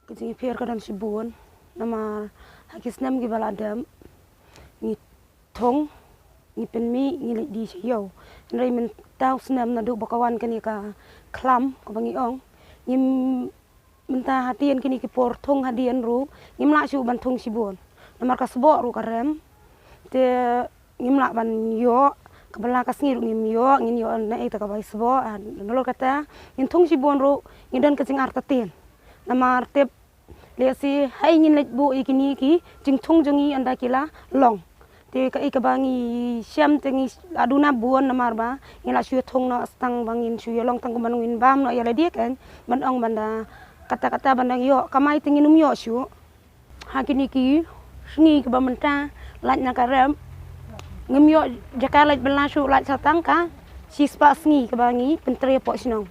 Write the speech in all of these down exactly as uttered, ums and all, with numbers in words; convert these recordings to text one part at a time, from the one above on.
Ka jingïapher ka don shibun, namar ha ki snem kiba la dep ngi thung, ngi pynmih, ngi leit die sha ïew. Hynrei mynta u snem naduh ba ka wan kane ka khlam kaba ngi ong, ngim, mynta hadien kine ki por thung hadien ruh ngim lah shuh ban thung shibun. Namar ka sboh ruh ka rem. Te ngim lah ban ïoh, ka bylla ka sngi ruh ngim ïoh, ngin ïoh naei te ka bai sboh. Ah, nalor kata, ngin thung shibun ruh ngi don ka jingartatien. Namar tip lehse haei ngin leit buh ïa kine ki jingthung jong ngi ynda ki la long. Te kaei kaba ngi shem te ngi la duna bun namar ba ngi la shu thung noh tang ba ngin shu ïa long tang kumba ngin bam noh ïa lade kan, ban ong ban da kata kata ban dang ïoh kamai te ngin ym ïoh shuh. Ha kine ki sngi kiba mynta lait na ka rem, ngim ïoh jaka lait bylla shuh, lait sa tang ka shispah sngi kaba ngi pyntrei hapoh shnong.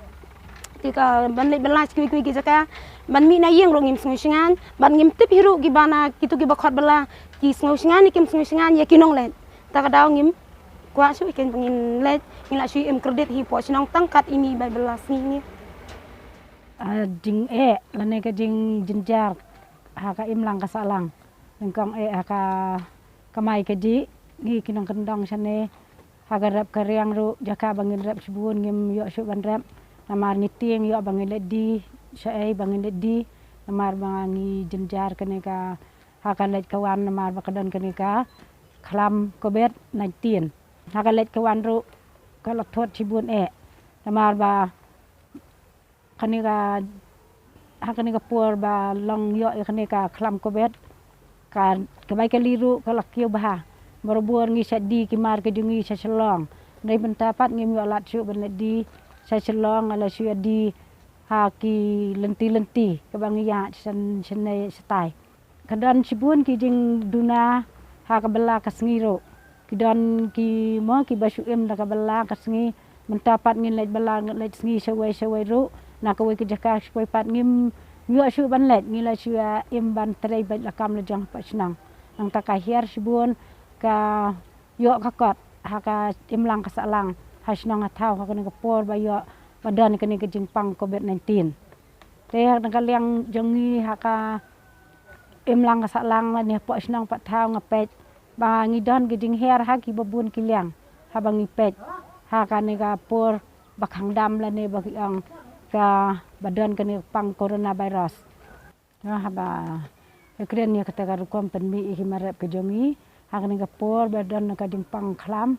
Te ka ban leit bylla sha kiwei kiwei ki jaka, ban mih na ïing ruh ngim sngew shngaiñ, bad ngim tip hi ruh kiba na kito kiba khot bylla ki sngew shngaiñ ne kim sngew shngaiñ ïa ki nongleit. Ta ka daw ngim kwah shuh ïa ki ba ngin leit, ngin lah shu im kredit hi hapoh shnong tang kat ine i bai bylla sngi ngi. Ah, jingeh lane ka jingjynjar ha ka imlang ka sahlang. Nyngkong eh ha ka kamai kajih, ngi ki nongkyndong shane, ha ka rep ka riang ruh, jaka ba ngin rep shibun ngim ïoh shuh ban rep. Namar ngi tieng ïoh ba ngin leit die, shaei ba ngin leit die. Namar ba ngi jynjar kane ka, ha ka leit ka wan, namar ba ka don kane ka khlam covid nineteen. Ha ka leit ka wan ruh ka la thot shibun eh. Namar ba kane ka, ha kane ka por ba long ïoh ïa kane ka khlam covid, ka, ka bai ka li ruh ka la kiew bha. Barabor ngi shait die ki mar ka jong ngi sha Shillong. Hynrei mynta pat ngim ïoh lad shuh ban leit die sha Shillong, nga la shu ïa die ha ki lynti lynti kaba ngi ïaid sha, shane shatai. Ka don shibun ki jingduna ha ka bylla ka sngi ruh. Ki don ki mo kiba shu im da ka bylla ka sngi. Mynta pat ngin leit bylla, ngin leit sngi shawei shawei ruh. Na kawei ka jaka shawei pat ngim ïoh shuh ban leit, ngi la shu ïa im ban trei beit la kam la jong hapoh shnong. Nangta ka hiar shibun ka ïoh ka kot ha ka imlang ka sahlang, ha shnong ha thaw, ha kane ka por ba ïoh, ba don kane ka jingpang covid nineteen. Te ha kane ka liang jong ngi ha ka imlang ka sahlang lane hapoh shnong pat thaw, nga peit ba ngi don ki jinghiar ha kiba bun ki liang haba ngi peit ha kane ka por ba khang dam lane ba ki ong ka ba don kane ka pang coronavirus. Haba ka kren ïa kata ka rukom pynmih ïa ki mar rep ka jong ngi ha kane ka por ba don ka jingpang khlam,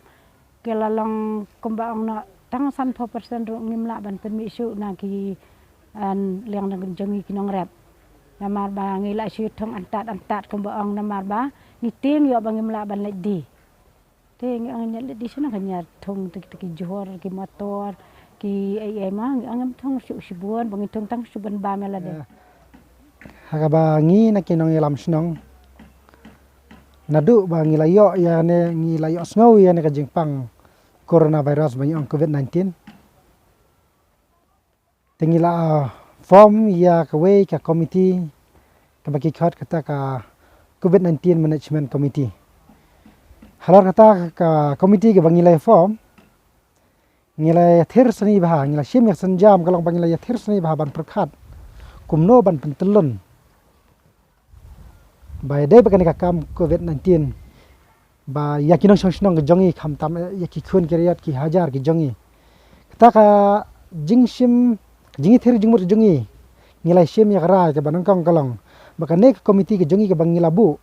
ki la long kumba ong noh tang sanphew percent ruh ngim lah ban pynmih shuh na ki, ah, liang jong ngi ki nongrep. Namar ba ngi la shu thung antad antad kumba ong, namar ba ngi tieng ïoh ba ngim lah ban leit die. Te ngi ong ngi leit die shano, ka ngi thung te ki, te ki jhur ki motor, ki ei ei ma, ngi ong ngim thung shuh shibun, ba ngi thung tang shu ban bam ïa lade. Ha kaba ngi na ki nongïalam shnong, naduh ba ngi la ïoh ïa ne, ngi la ïohsngew ïa ne ka jingpang coronavirus ba ngi ong covid nineteen, te ngi la form ïa kawei ka komiti kaba ki khot kata ka covid nineteen Management Committee. Halor kata ka komiti kaba ngi la form, ngi la ïathir sani bha, ngi la shim ïa ka sienjam ka long ba ngi la ïathir sani bha ban pyrkhat kumno ban pyntyllun ba ïadei bad kane ka kam covid nineteen, ba ïa ki nongshong shnong ki jong ngi, khamtam ïa ki khun ki riat ki hajar ki jong ngi. Kata ka jingshim, jingïathir jingmut ki jong ngi, ngi la shim ïa ka rai kaba nyngkong ka long ba kane ka komiti ka jong ngi kaba ngi la buh,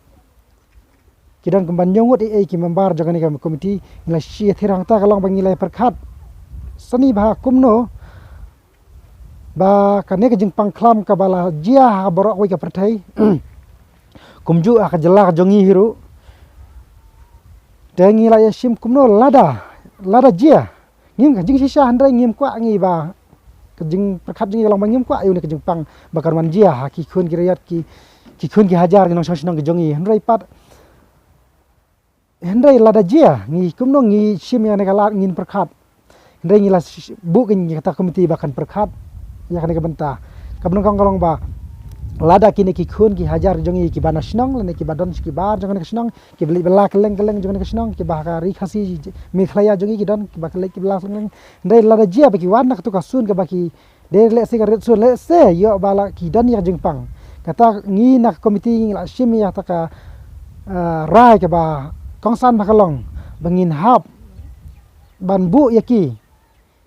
ki don kumban ñiew ngut ei ei ki member jong kane ka komiti, ngi la shu ïathir hangta ka long ba ngi la pyrkhat sani bha kumno ba kane ka jingpang khlam kaba la jia ha baroh kawei ka pyrthei, kumjuh ha ka jylla ka jong ngi hi ruh. Te ngi la ïa shim kumno lada, lada jia, ngim, ka jingshisha hynrei ngim kwah ngi ba, ka jingpyrkhat jong ngi ka long ba ngim kwah ïa une ka jingpang ba kan wan jia ha ki khun ki riat ki, ki khun ki hajar ki nongshong shnong ki jong ngi. Hynrei pat, hynrei lada jia, ngi kumno ngi shim ïa kane ka lad, ngin pyrkhat. Hynrei ngi la sh-, buh kane kata ka komiti ba kan pyrkhat ïa kane ka bynta. Kaba nyngkong ka long ba lada kine ki khun ki hajar ki jong ngi kiba na shnong lane kiba don sha ki bar jong kane ka shnong, kiba leit bylla kylleng kylleng jong kane ka shnong, kiba ha ka Ri Khasi Meghalaya jong ngi ki don kiba leit bylla kylleng kylleng. Hynrei lada jia ba ki wan na katu ka sun kaba ki dei lehse ka rit sun, lehse ïoh ba la ki don ïa ka jingpang. Kata ngi na ka komiti ngi la shim ïa kata ka, eh, rai kaba kongsan ba ka long ba ngin hap ban buh ïa ki,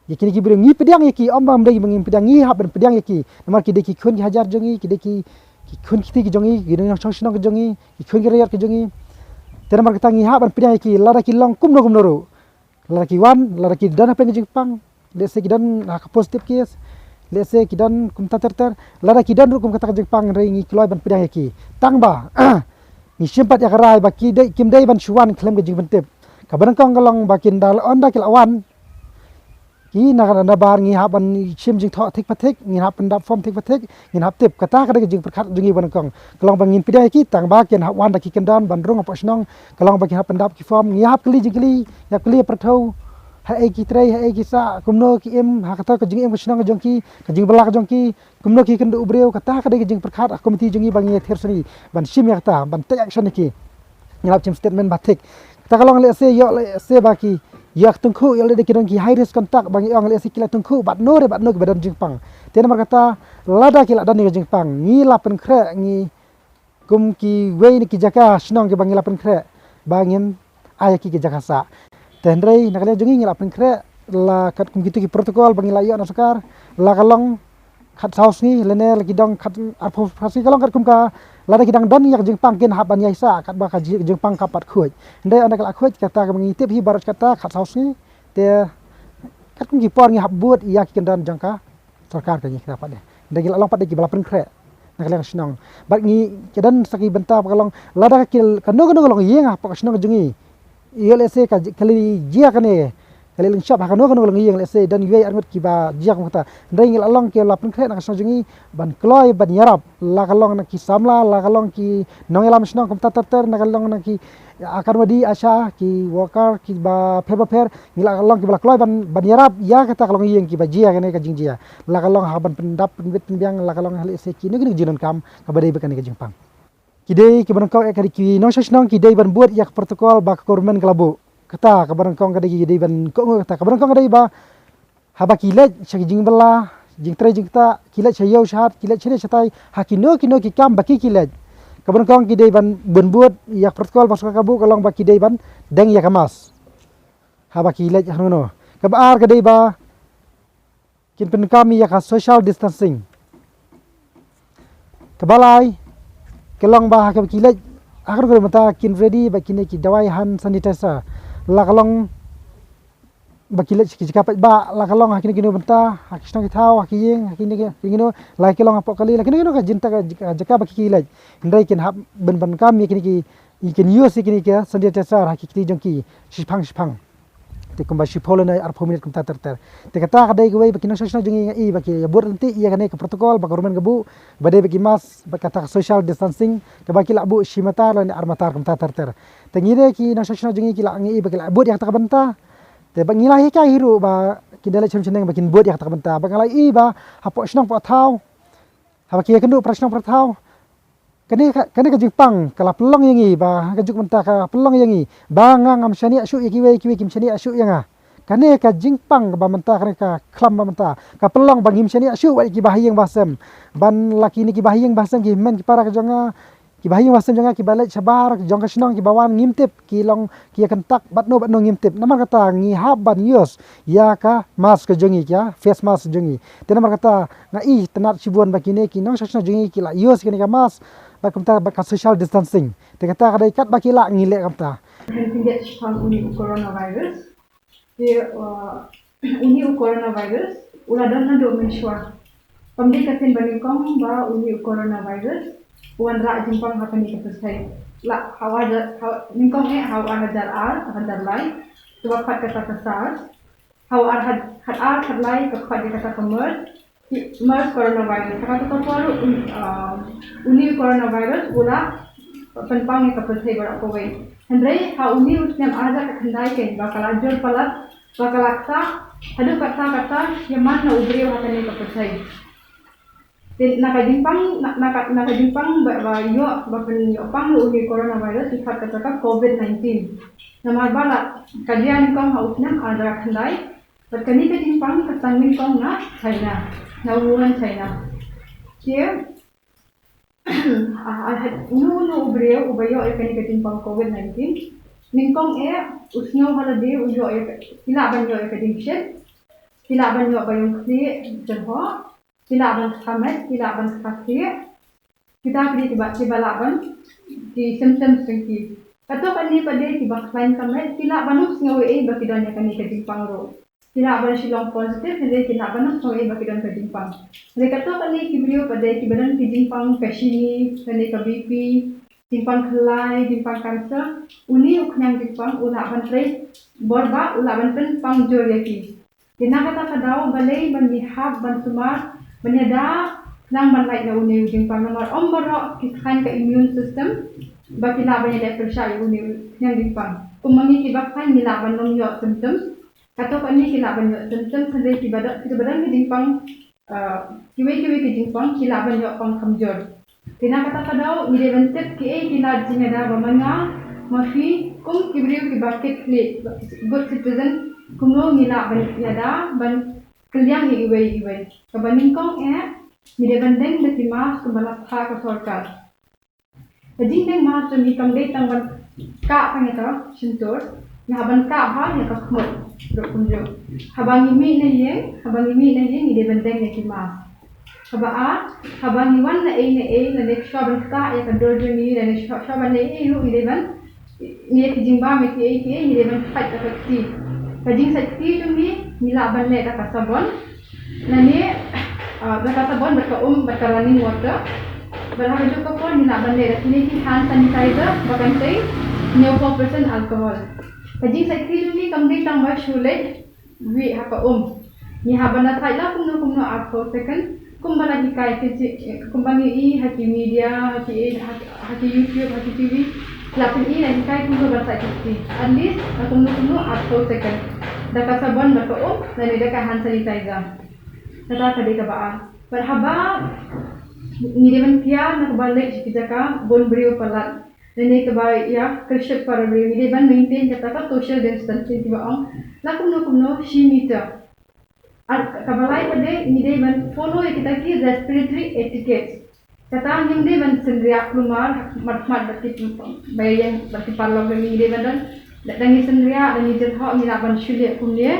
ïa kine ki briew ngi pdiang ïa ki, ym ba ym dei ba ngin pdiang, ngi hap ban pdiang ïa ki. Namar ki dei ki khun ki hajar jong ngi, ki dei ki, ki khun ki kti ki jong ngi, ki dei nongshong shnong ki jong ngi, ki khun ki raiot ki jong ngi. Te namar kata ngi hap ban pdiang ïa ki, lada ki long kumno kumno ruh. Lada ki wan, lada ki don hapdeng ka jingpang, lehse ki don ha ka positive case, lehse ki don kumta ter ter, lada ki don ruh kum kata ka jingpang, hynrei ngi kloi ban pdiang ïa ki. Tang ba ngi shim pat ïa ka rai ba ki dei, kim dei ban shu wan khlem ka jingpyntip. Kaba nyngkong ka long ba kin da, ynda ki la wan, ki na, na bar ngi hap ban shim jingthoh thik pa thik, ngin hap pyndap form thik pa thik, ngin hap tip. Kata ka dei ka jingpyrkhat jong ngi ba nyngkong. Ka long ba ngin pdiang ïa ki tang ba kin hap wan da ki kyndon ban rung hapoh shnong. Ka long ba kin hap pyndap ki form, ngi hap kylli jingkylli, ngi hap kylli pyrthew. Haei ki trei, haei ki sah, kumno ki im, ha kata ka jingim ka shnong ka jong ki, ka jingbylla ka jong ki, kumno ki kynduh u briew, kata ka dei ka jingpyrkhat ha komiti jong ngi ba ngi ïa thir sani ban shim ïa kata, ban take action ïa ki. Ngi la shim statement ba thik. Kata ka long lehse, ïoh lehse ba ki, ïa ka tyngkhuh, ïoh lehse ki don ki high risk contact ba ngi ong lehse ki la tyngkhuh bad no re bad no kiba don jingpang. Te namar kata lada ki la don ïa ka jingpang, ngi la pynkhreh, ngi kum kiwei na ki jaka shnong kiba ngi la pynkhreh ba ngin ai ïa ki ki jaka sah. Te hynrei na ka liang jong ngi ngi la pynkhreh la katkum kito ki protocol ba ngi la ïoh na sorkar, la ka long khatsaw sngi lane la ki dang khat arphew phra sngi, ka long katkum ka, lada ki dang don ïa ka jingpang kin hap ban ïai sah katba ka ji-, jingpang ka pat khuid. Hynrei ynda ka la khuid kata kaba ngi tip hi baroh kata khatsaw sngi. Te katkum ki por ngi hap bud ïa ki kyndon jong ka sorkar ka ngi kata pat de. Hynrei ngi la long pat de kiba la pynkhreh na ka liang shnong. Bad ngi, ki don sa ki bynta ba ka long lada ka kil kano kano ka longïing hapoh ka shnong jong ngi. Ïoh lehse ka ji-, ka la jia kane, ka la lyngshop ha kano kano ka longïing, lehse don iwei arngut kiba jia kum kata. Hynrei ngi la long ki la pynkhreh na ka shnong jong ngi ban kloi ban ïarap, la ka long na ki samla, la ka long ki nongïalam shnong kumta ter ter, na ka long na ki Anganwadi, ASHA, ki worker kiba pher ba pher, ngi la long kiba la kloi ban, ban ïarap ïa kata ka longïing kiba jia kane ka jingjia. La ka long ha ban pyndap pynbit pynbiang, la ka long ha lehse kino kino ki jingdonkam kaba dei bad kane ka jingpang. Ki dei kiba nyngkong eh, ka dei ki nongshong shnong ki dei ban bud ïa ka protocol ba ka government ka la buh. Kata kaba nyngkong ka dei ki dei ban kohnguh, kata kaba nyngkong ka dei ba haba ki leit sha ki jingbylla, jingtrei jingktah, ki leit sha ïew sha hat, ki leit shane shatai, ha kino kino ki kam ba ki ki leit, kaba nyngkong ki dei ban bud bud ïa ka protocol ba sorkar ka buh, ka long ba ki dei ban deng ïa ka mask haba ki leit ha kano kano. Kaba ar ka dei ba kin pyndonkam ïa ka social distancing. Kaba lai ka long ba ha kaba ki leit ha kano kano mynta kin ready bad kine ki dawai hand sanitizer. La ka long ba ki leit ki jaka pat ba, la ka long ha kino kino mynta, ha ki shnong ki thaw, ha ki ïing, ha kino kino, la ka long hapoh kali, la kino kino ka jingtah ka jaka, jaka ba ki leit. Hynrei kin hap ban, ban kam ïa kine ki, kin use ïa kine ki sanitizer ha ki kti jong ki shipang shipang. Te kumba shiphew lane arphew minit kumta ter ter. Te kata ka dei kawei ba ki nongshong shnong jong ngi nga i ba ki ïa bud lynti ïa kane ka protocol ba ka government ka buh, ba dei ba ki mask, ba kata ka social distancing kaba ki la buh shi meter lane ar meter kumta ter ter. Te ngi dei ki nongshong shnong jong ngi ki la, nga i ba ki la bud ïa kata ka bynta. Te ba ngi la hikai hi ruh ba kin da leit shem shaneng ba kin bud ïa kata ka bynta. Ba nga la i ba hapoh shnong poh thaw, haba ki ïakynduh para shnong para thaw, kane ka, kane ka jingpang ka la pynlong ïa ngi, ba ha ka juk mynta ka pynlong ïa ngi ba nga ngam shaniah shuh ïa kiwei, kiwei kim shaniah shuh ïa nga. Kane ka jingpang ba mynta, kane ka khlam ba mynta ka pynlong ba ngim shaniah shuh wat ïa kiba ha ïing ba ha sem. Ban la kine kiba ha ïing ba ha sem, ki hynmen ki para ka jong nga, kiba ha ïing ba ha sem jong nga, kiba leit shabar jong ka shnong, kiba wan, ngim tip ki long ki ïa kyntak bad no bad no, ngim tip. Namar kata ngi hap ban use ïa ka mask ka jong ngi, ïa face mask jong ngi. Te namar kata nga i tynnad shibun ba kine ki nongshong shnong jong ngi ki la use kane ka mask, bad kumta bad ka social distancing. Te kata ka dei katba ki lah ngi leh kumta. Kan khyndiat shaphang une u coronavirus. Te, uh, une u coronavirus u la don naduh mynshuwa. Kam dei ka sien ba nyngkong ba une u coronavirus u wanrah jingpang ha kane ka pyrthei. La ha u ar hajar, ha, nyngkong eh ha u ar hajar ar, ar hajar lai, kaba khot kata ka SARS. Ha u ar had-, had ar had lai ka khot ïa kata ka MERS, MERS coronavirus. Kata ka por, um, uh, une u coronavirus u la pynpang ïa ka pyrthei baroh kawei. Hynrei ha une u snem ar hajar khatkhyndai keiñ ba ka la jur palat, ba ka la ktah, haduh katta katta ïa man la u briew ha kane ka pyrthei. Te na ka jingpang, na, na ka, na ka jingpang ba, ba ïoh, ba pynïoh pang ïa une u coronavirus, ki khot kata ka COVID nineteen. Namar ba la ka jia nyngkong ha u snem ar hajar khatkhyndai, bad kane ka jingpang ka sdang nyngkong na China, na Wuhan, China. Te Ah, ah, uno uno u briew uba ïoh ïa kane ka jingpang covid nineteen, nyngkong eh u sngew ha lade u ïoh ïa ka, ki lah ban ïoh ïa ka jingshit, ki lah ban ïoh ba ïong khlieh jyrhoh, ki lah ban kha met, ki lah ban kha khlieh. Kita ki dei kiba, kiba lah ban, ki symptoms jong ki. Kato kane pat de kiba khlaiñ ka met, ki lah ban ym sngew ei ei ba ki don ïa kane ka jingpang ruh. Ki lah ban shu long positive, hynrei ki lah ban ym sngew ei ei ba ki don ka jingpang. Hynrei kato kane ki briew pat de kiba don ki jingpang ka shini, kane ka B P, jingpang khlai, jingpang cancer, une u khñiang jingpang u lah ban trei bor ba u lah ban pynpang jur ïa ki. Te na kata ka daw balei ban ïahap ban sumar ban ïada khnang ban lait na une u jingpang, namar ym baroh ki khlaiñ ka immune system ba ki lah ban ïaleh pyrshah ïa une u khñiang jingpang. Kum ma ngi kiba khlaiñ ngi lah ban ym ïoh symptoms. Kato kane ki lah ban ïoh symptoms, hynrei kiba don, kiba don ki jingpang, ah, kiwei kiwei ki jingpang ki lah ban ïoh pang kamjor. Te na kata ka daw ngi dei ban tip kiei ki lad jingïada ba ma nga ma phi kum ki briew kiba kit khlieh, good citizen, kumno ngi lah ban ïada ban kylliang ïa iwei iwei. Kaba nyngkong eh, ngi dei ban deng da ki mask kumba la phah ka sorkar. Ka jingdeng mask jong ngi kam dei tang ban kah tang ïa ka shyntur, ngi hap ban kah bha ïa ka khmut ruh kumjuh. Haba ngi mih na ïing, haba ngi mih na ïing ngi dei ban deng ïa ki mask. Kaba ar, haba ngi wan na ei na ei lane shuwa ban ktah ïa ka dur jong ngi lane shuwa, shuwa ban leh ei ei ruh ngi dei ban, ngi ïa ki jingbam ïa kiei kiei ngi dei ban sait da ka kti. Ka jingsait kti jong ngi ngi lah ban leh da ka sabon lane, ah, da ka sabon bad ka um bad ka running water. Bad ha kajuh ka por ngi lah ban leh da kine ki hand sanitizer ba kan tei hynñiewphew percent alcohol. Ka jingsait kti jong ngi kam dei tang ba shu leit wieh ha ka um. Ngi hap ban da sait la kumno kumno arphew second, kumba la hikai ki, kumba ngi i ha ki media, ha ki, ha, ha ki YouTube, ha ki T V. La pyni la hikai kumno ban sait kti. At least la kumno kumno arphew second. Da ka sabon bad ka um lane da ka hand sanitizer. Kata ka dei kaba ar. Bad haba ngi dei ban kiar na kaba leit sha ki jaka bun briew palat lane kaba ïa kyrshet para briew, ngi dei ban maintain kata ka social distancing kiba ong la kumno kumno shi meter. Ar kaba lai pat de ngi dei ban follow ïa kita ki respiratory etiquette. Kata ngim dei ban synriah kulmar mat mat bad ki, ba ïeng bad ki paralok jong ngi, ngi dei ban don, da ngi synriah da ngi jyrhoh ngi lah ban shu leh kumne.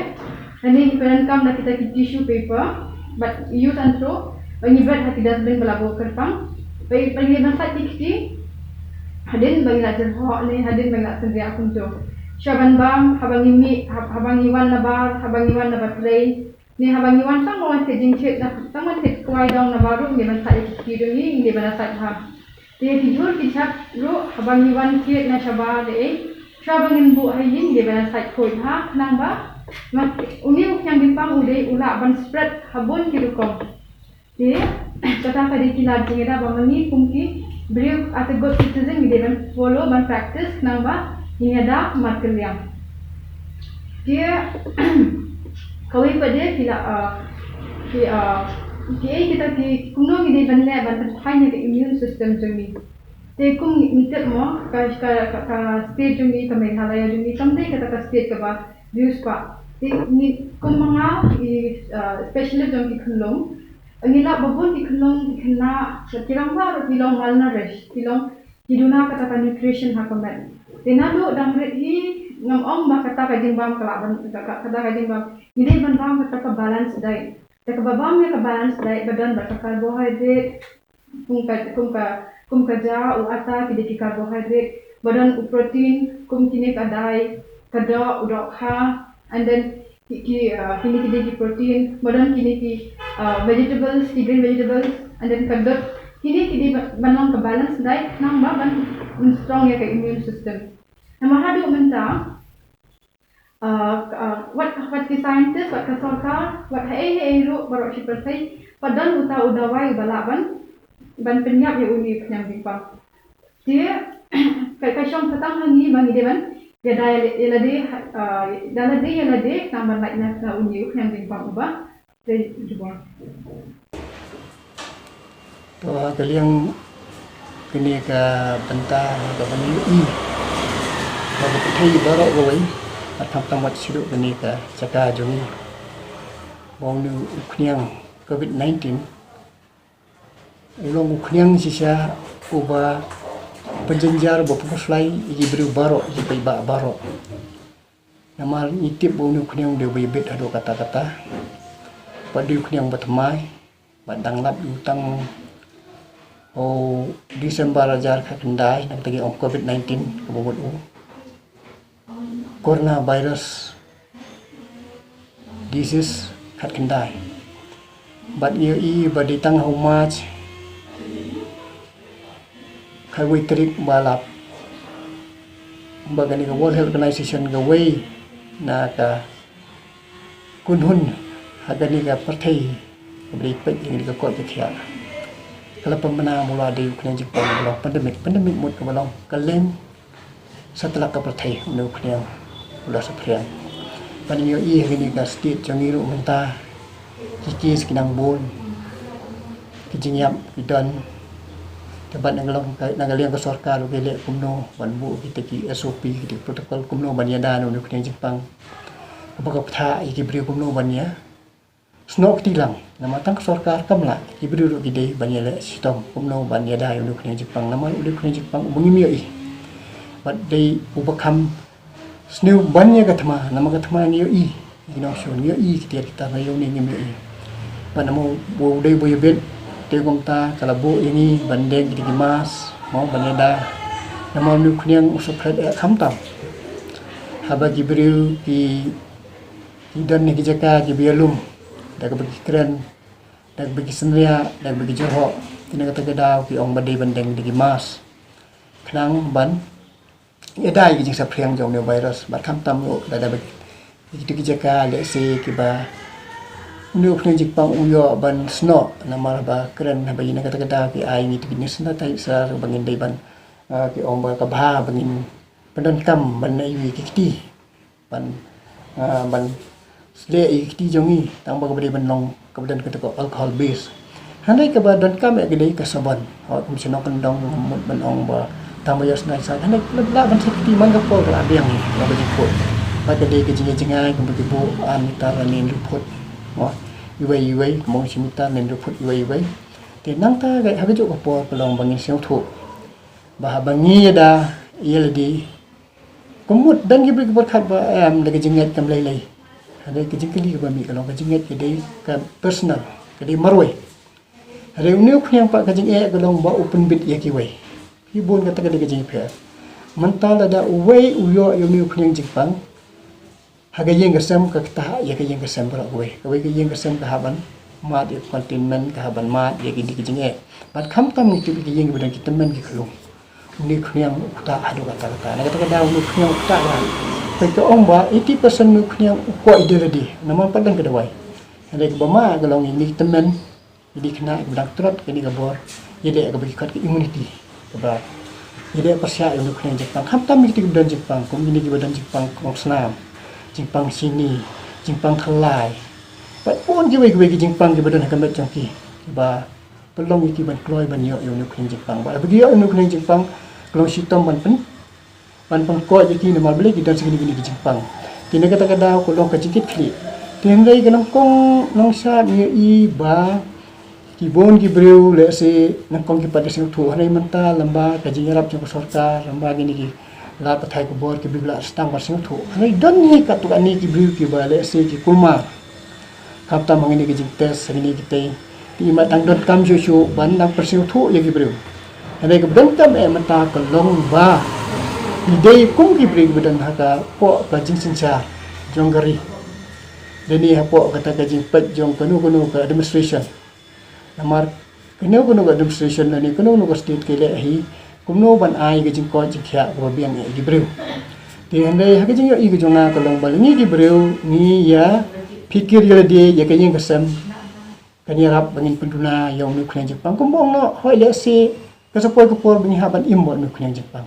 Lane ngi pyndonkam da kita ki tissue paper bad use and throw ba ngi bret ha ki dustbin ba la buh kyrpang. Ba ngi dei ban sait ki kti hadien ba ngi la jyrhoh ne hadien ba ngi la synriah kumto. Shuwa ban bam, haba ngi mih, hab-, haba ngi wan na bar, haba ngi wan na ba trei, ne haba ngi wan tang ban wan thied jingthied, tang ban thied kwai dong na bar ruh ngi dei ban sait ïa ki kti jong ngi, ngi dei ban sait bha. Te ki jhur ki jhep ruh haba ngi wan thied na shabar ne ei, shuwa ba ngin buh ha ïing ngi dei ban sait khuid bha khnang ba ma une u khñiang jingpang u dei u lah ban spread ha bun ki rukom. Te kata ka dei ki lad jingïada ba ma ngi kum ki briew as a good citizen ngi dei ban follow ban practice khnang ba ngin ïada markylliang. Te kawei pat de ki la, ah, ki, ah, kiei kita ki, kumno ngi dei ban leh ban pynthait ïa ka immune system jong ngi. Te kum ngi tip mo ka, ka, ka, ka state jong ngi, ka Meghalaya jong ngi kam dei kata ka state kaba riewspah. Te ngi kum ma nga i, ah, specialist jong ki khunlung. Ngi lap ba bun ki khunlung ki khynnah ki rangbah ruh ki long malnourished, ki long ki duna kata ka nutrition ha ka met. Te naduh dang rit hi ngam ong ba kata ka jingbam ka lah ban, ka, ka, kata ka jingbam. Ngi dei ban bam kata ka balanced diet. Te kaba bam ïa ka balanced diet ba don bad ka carbohydrate, kum ka, kum ka, kum ka ja, u atta, ki dei ki carbohydrate, ba don u protein kum kine ka dai, ka doh, u dohkha, and then ki, ki, uh, kine ki dei ki protein, ba don kine ki, uh, vegetables, ki green vegetables, and then ka dud, kine ki dei ba, ban long ka balanced diet khnang ba ban, ban strong ïa ka immune system. Namar haduh mynta, uh, uh, wat, wat ki scientist, wat ka sorkar, wat haei haei ruh baroh shi pyrthei, pat don uta u dawai uba lah ban, ban pynïap ïa une u khñiang jingpang. Te ka, ka shong ka tang ha ngi ba ngi dei ban ïada ïa lade, uh, ïada lade ïa lade khnang ban lait na, na une u khñiang jingpang uba dei jubor. To ha ka liang kane ka bynta ha kaba ngi ïohi ha ka pyrthei baroh kawei, ha tam tam wat shuh kane ka jaka jong ngi, ba une u khñiang covid nineteen u long u khñiang shisha uba pynjynjar, ba pynkuslai ïa ki briew baroh, ïa ki paidbah baroh. Namar ngi tip ba une u khñiang u dei uba ïabit haduh katta katta. Bad u dei u khñiang ba thymmai, bad dang lap u tang u December ar hajar khatkhyndai, na kata ka ong covid nineteen kaba mut u coronavirus disease khatkhyndai. Bad ngi ïohi ba dei tang ha u March khatwei tarik ba lap ba kane ka World Health Organization, kawei na ka kynhun ha kane ka pyrthei kaba dei peit ïa kane ka koit ka khiah, ka la pynbna ba u la dei u khñiang jingpang ba long pandemic. Pandemic mut kaba long ka leng satlak ka pyrthei, une u khñiang u la saphriang. Bad ngi ïohi ha kane ka state jong ngi ruh mynta, ki case ki nang bun, ki jingïap ki don. Te bad na ka long ka, na ka liang ka sorkar ruh ki leh kumno ban buh kita ki S O P, kita ki protocol kumno ban ïada na une u khñiang jingpang, kaba ka bthah ïa ki briew kumno ban ïa snoh kti lang. Namar tang ka sorkar kam lah, ki briew ruh ki dei ban ïaleh shitom kumno ban ïada ïa une u khñiang jingpang. Namar une u khñiang jingpang uba ngim ïohi, bad dei uba kham sniew ban ïa ka thma. Namar ka thma ngi ïohi, ngi nongshun ngi ïohi, ki tiar ki tar, ïa une ngim ïohi. Bad namar u dei uba ïabit, te kumta ka la buh ïa ngi ban deng kita ki mask, mo, ban ïada. Namar une u khñiang u spread eh khamtam. Haba ki briew ki, ki don ha ki jaka kiba ïalum, da kaba ki kren, da kaba ki synriah, da kaba ki jyrhoh, te na kata ka daw ki ong ba dei ban deng kita ki mask khnang ban ïada ïa ki jingsaphriang jong une u virus. Bad khamtam ruh lada ba ïa kito ki jaka, let's say, kiba une u khñiang jingpang u ïoh ban snoh, namar ba kren, haba ïa na kata ka daw ki ai ngi kito ki sanitizer ba ngin dei ban, ah, ki ong ba ka bha ba ngin pyndonkam ban ïa ki kti ban, ah, ban sleh ïa ki kti jong ngi, tang ba kaba dei ban long kaba don kata ka alcohol base. Hynrei kaba donkam eh ka dei ka sabon. Hooid, kum shnong kyndong mut ban ong ba tang ba ïoh sanitizer, hynrei lada lah ban shet kti man ka por ka la biang ïa la ba jingkut. Bad ka dei ka jingïa jngai kumba ki buh ar mitar lane hynriew phut, mo, iwei iwei, kumba shi mitar lane hynriew phut iwei iwei. Te nangta ka, ha kajuh ka por ka long ba ngin sngewthuh ba haba ngi ïada ïa lade, ka mut don ki briew ki pyrkhat ba em da ka jingngeit kam lei lei. Hynrei ka jingkylli kaba mih ka long ka jingngeit ka dei ka personal, ka dei marwei. Hynrei une u khñiang pat ka jingeh ka long ba u pynbit ïa kiwei. Ki bun kata ka dei ka jingpher. Mynta lada uwei u ïoh ïa une u khñiang jingpang, ha ka ïing ka sem ka ktah ïa ka ïing ka sem baroh kawei. Kawei ka ïing ka sem ka hap ban mad ïa ka containment, ka hap ban mad ïa kine ki jingeh. Bad khamtam ngi tip ïa ki ïing kiba don ki tymmen ki khlung, une u khñiang u ktah haduh katta katta. Na kata ka daw une u khñiang u ktah ba, peit ka ong ba eighty percent une u khñiang u koit ïa lade, namar pat don ka dawai. Hynrei kaba ma ka long ïa kine ki tymmen, ïa kine ki khynnah kiba dang trot ïa kane ka bor, ïaleh kaba ki khot ka immunity, kaba ïaleh pyrshah ïa une u khñiang jingpang. Khamtam ïa kito kiba don jingpang, kum kine kiba don jingpang kong snam, jingpang shini, jingpang khyllai, bad bun kiwei kiwei ki jingpang kiba don ha ka met jong ki, kiba pynlong ïa ki ban kloi ban ïoh ïa une u khñiang jingpang. Bad haba ki ïoh ïa une u khñiang jingpang, ka long shitom ban pyn ban pynkoit ïa ki namar balei ki don sa kine kine ki jingpang. Te na kata ka daw ka long ka jingkitkhlieh. Te hynrei ka nongkong nongshad ngi ïohi ba ki bun ki briew, let's say, nongkong ki pat ki sngewthuh, hynrei mynta lem bad ka jingïarap jong ka sorkar, lem bad kine ki lad pathai khubor, ki briew ki la sdang ban sngewthuh. Hynrei don hi katto katne ki briew kiba, let's say, ki kulmar. Khamtam hangne ka jingtest, hangne kita, te i mat dang donkam shuh shuh ban dang pynsngewthuh ïa ki briew. Hynrei kaba donkam eh mynta ka long ba i dei kum ki briew kiba don ha ka, hapoh ka jingsynshar jong ka ri, lane hapoh kata ka jingpeit jong kano kano ka administration. Namar kano kano ka administration lane kano kano ka state ki leh hi kumno ban ai ka jingkoit jingkhiah kaba biang ïa ki briew. Te hynrei ha ka jingïohi ka jong nga ka long ba lada ngi ki briew ngi ïa phikir ïa lade, ïa ka ïing ka sem, kan ïarap ba ngin pynduna ïa une u khñiang jingpang. Kumba ong noh, hooid, lehse ka sa poi ka por ba ngi hap ban im bad une u khñiang jingpang.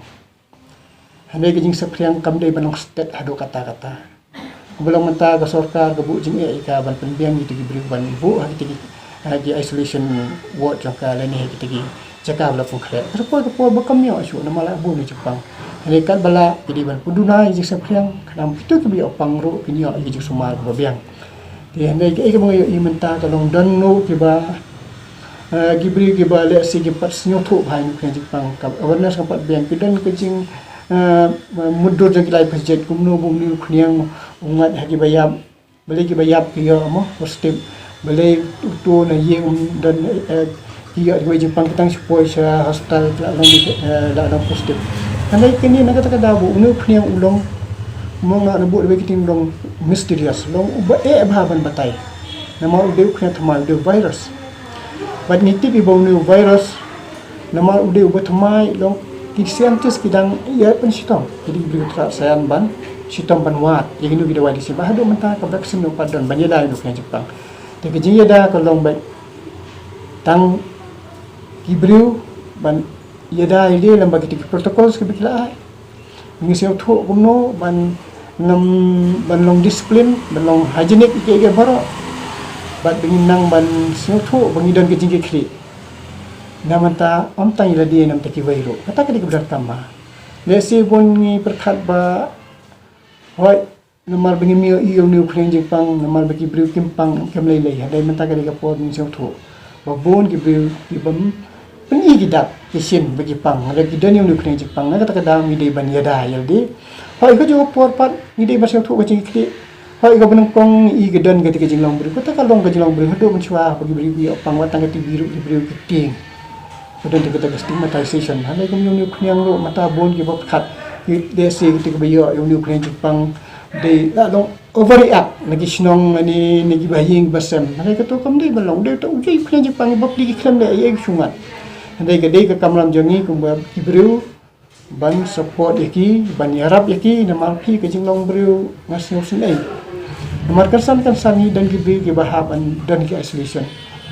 Hynrei ka jingsaphriang kam dei ban long stet haduh katta katta. Kumba long mynta ka sorkar ka buh jingeh ïa ka ban pynbiang ïa kito ki briew ban buh ha kita ki, ha ki isolation ward jong ka lane ha kita ki jaka ba la pynkhreh. Ka sa poi ka por ba kam ïoh shuh namar la bun ïa u jingpang. Hynrei katba lah ki dei ban pynduna ïa ka jingsaphriang, khnang ba kito kiba ïoh pang ruh kin ïoh ïa ka jingsumar kaba biang. Te hynrei kaei kaba nga ïohi mynta ka long don ruh kiba Eh, ki briew kiba lehse ki pat sngewthuh bha ïa une u khñiang jingpang, ka awareness ka pat biang, ki don ka jing, eh, mutdur jong ki lai phew jait, kumno ba une u khñiang u ngat ha kiba ïap, balei kiba ïap ki ïoh mo positive, balei uto na ïing um don, eh, ki ïoh kiwei jingpang, ki tang shu poi sha hospital la long, eh, la long positive. Hynrei kane na kata ka daw ba une u khñiang u long, mo nga na buh da ki ktien long mysterious, long uba eh bha ban batai. Namar u dei u khñiang thymmai, u dei u virus. Bad ngi tip ïa ba une u virus, namar u dei uba thymmai, long ki scientist ki dang ïa pynshitom. Ki dei ki briew thrah science ban shitom ban wad ïa kino ki dawai da shisien. Bad haduh mynta ka vaccine ruh pat don ban ïada ïa une u khñiang jingpang. Te ka jingïada ka long beit tang ki briew ban ïada ïa lade lem bad kita ki protocols kiba ki la ai. Ba ngin sngewthuh kumno ban ngam, ban long discipline, ban long hygienic ïa kiei kiei baroh. Bad ba ngin nang ban sngewthuh ba ngi don ka jingkitkhlieh na bynta ym tang ïa lade, na bynta kiwei ruh. Kata ka dei kaba donkam ma. Lehse bun ngi pyrkhat ba, hooid, namar ba ngim ïohi ïa une u khñiang jingpang, namar ba ki briew kim pang, kim lei lei. Hynrei mynta ka dei ka por ba ngin sngewthuh ba bun ki briew ki bym pyni ki dak ki shin ba ki pang, hynrei ki don ïa une u khñiang jingpang. Na kata ka daw ngi dei ban ïada ïa lade. Hooid, kajuh ka por pat ngi dei ban sngewthuh ka jingkitkhlieh. Hooid, kaba nyngkong ngi i ka don kata ka jinglong briew. Kata ka long ka jinglong briew haduh mynshuwa ba ki briew ki ïoh pang, wat tang ka T B ruh ki briew ki tieng. Ka don kata ka stigmatization. Hynrei kum ïa une u khñiang ruh mynta bun kiba pyrkhat, ki, lehse kita kiba ïoh ïa une u khñiang jingpang dei la long overreact na ki shnong, na ki, na kiba ha ïing ba sem. Hynrei kato kam dei ban long, dei uta u jai u khñiang jingpang, ba pli ki khlem leh ei ei, ka shu ngat. Hynrei ka dei ka kamram jong ngi kumba ki briew ban support ïa ki, ban ïarap ïa ki, namar phi ka jinglong briew nga sngew sngewsih. Namar kynsan kynsan ngi don ki briew kiba hap ban don ki isolation.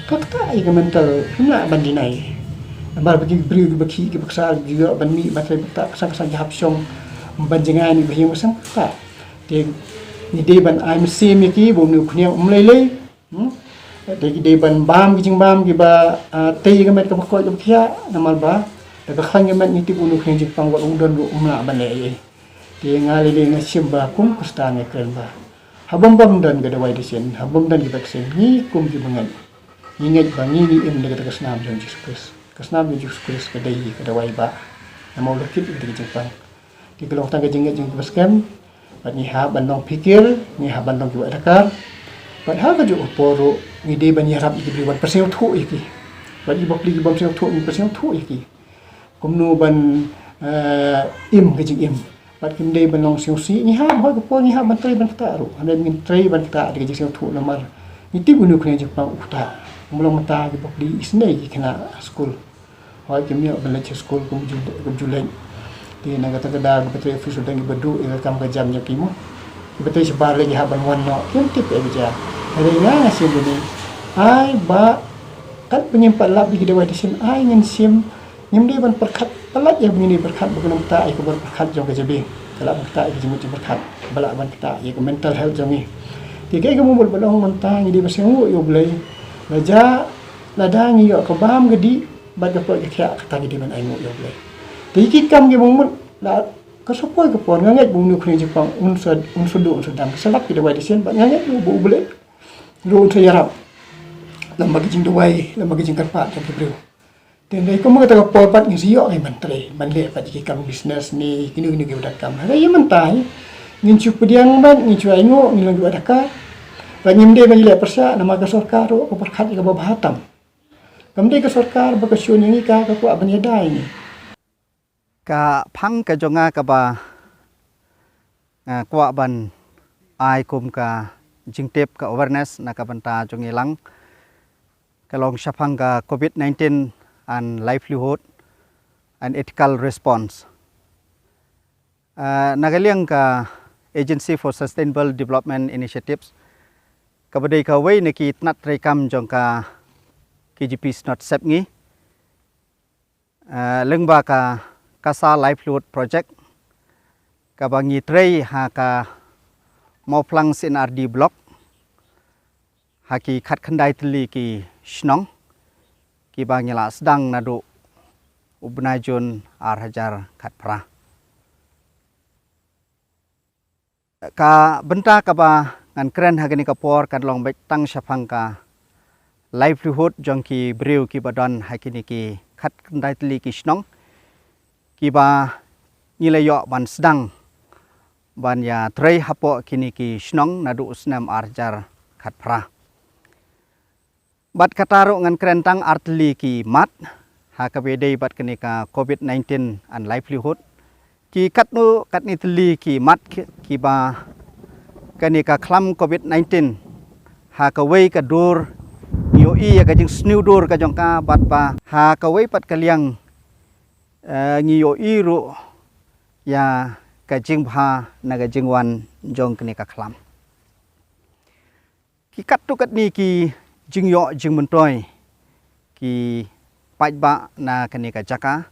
Ka ktah ïa ka mental, phim lah ban deny. Namar ba ki briew kiba khih kiba ksar, ki ïoh ban mih ban trei, ba ktah, kynsan kynsan ki hap shong ban jngai na kiba ha ïing ba sem, ka ktah. Te ngi dei ban ai mynsiem ïa ki ba une u khñiang um lei lei. Hmm? Te ki dei ban bam ki jingbam kiba, ah, tei ïa ka met kaba koit kaba khiah, namar ba da ka khlaiñ ka met ngi tip une u khñiang jingpang wat u don ruh um lah ban leh ei ei. Te nga lei lei nga shim ba kum Khristan nga kren ba haba ym don ka dawai dashin, haba ym don ki vaccine, ngi kum kiba ngeit, ngi ngeit ba ngi, ngi im da kata ka snam jong Jisu Khrist. Ka snam jong Jisu Khrist ka dei ka dawai ba namar u la kit ïa ka jingpang. Te ka long tang ka jingngeit jong kiba skhem. Bad ngi hap ban long phikir, ngi hap ban long ki waheh dakar. Bad ha kajuh ka por ruh ngi dei ban ïarap ïa ki briew, ban pynsngewthuh ïa ki. Bad ki bapli ki bym sngewthuh, ngi pynsngewthuh ïa ki kumno ban, eh, im ka jingim. Bad kim dei ban long sngewsih, ngi hap, hooid ka por ngi hap ban trei ban ktah ruh. Hynrei ngin trei ban ktah da ka jingsngewthuh namar ngi tip une u khñiang jingpang u ktah. Kumba long mynta ki bapli isynei ki khynnah skul. Hooid, kim ïoh ban leit sha skul kum ju, kum ju leit. Te na kata ka daw kiba trei office ruh dang kiba duh ïa ka kam ka jam jong ki mo. Kiba trei shabar lei ki hap ban wan noh, kim tip ïa ka jia. Hynrei nga, nga shim ïa kane. Ai ba katba ngim pat lap ïa ki dawai dashin, ai ngin shim, ngim dei ban pyrkhat palat ïa ba ngin dei pyrkhat ba kan ym ktah ïa ka bor pyrkhat jong ka jabieng. Ka lah ban ktah ïa ka jingmut jingpyrkhat, ba lah ban ktah ïa ka mental health jong ngi. Te kaei kaba mut ba long mynta ngi dei ban sngewnguh ïa U Blei. Lada, lada ngi ïoh ka bam ka dih bad ka koit ka khiah, kata ngi dei ban ainguh ïa U Blei. Te ïa ki kam kiba mut, la ka sa poi ka por, nga ngeit ba une u khñiang jingpang un sa, un sa duh, un sa dam. Ka sa lap ki dawai dashin, bad nga ngeit ba U Blei ruh un sa ïarap lem bad ki jingduwai, lem bad ki jingkyrpad jong ki briew. Te hynrei kumba kata ka por pat ngin sa ïoh ngi ban trei, ban leh pat ïa ki kam business ne kino kino kiba donkam. Hynrei ïa mynta hi ngin shu pdiang bad ngin shu ainguh, ngin long kiba dakar. Bad ngim dei ban ïaleh pyrshah namar ka sorkar ruh ka pyrkhat ïa kaba bha tam. Kam dei ka sorkar ba ka shun ïa ngi, ka, ka kwah ban ïada ïa ngi. Ka phang ka jong nga kaba nga kwah ban ai kum ka jingtip, ka awareness na ka bynta jong ngi lang, ka long shaphang ka covid nineteen and livelihood and ethical response. Ah, na ka liang ka Agency for Sustainable Development Initiatives, kaba dei kawei na ki tnat treikam jong ka K G P Synod Sepngi, eh, lyngba ka Kasa Livelihood Project, kaba ngi trei ha ka Mawphlang C and R D Block, ha ki khatkhyndai tylli ki shnong, kiba ngi la sdang naduh u bnai Jun ar hajar khatphra. Ka bynta kaba ngan kren ha kane ka por kan long beit tang shaphang ka livelihood jong ki briew kiba don ha kine ki khatkhyndai tylli ki shnong kiba ngi la ïoh ban sdang ban ïa trei hapoh kine ki shnong naduh u snem ar hajar khatphra. Bad kata ruh ngan kren tang ar tylli ki mat ha kaba ïadei bad kane ka covid nineteen and livelihood. Ki katno katne tylli ki mat ki, kiba kane ka khlam covid nineteen ha kawei ka dur ngi ïohi ïa ka jingsniew dur ka jong ka bad ba ha kawei pat ka liang, eh, ngi ïohi ruh ïa ka jingbha na ka jingwan jong kane ka khlam. Ki katto katne ki jingïoh jingmyntoi ki paidbah na kane ka jaka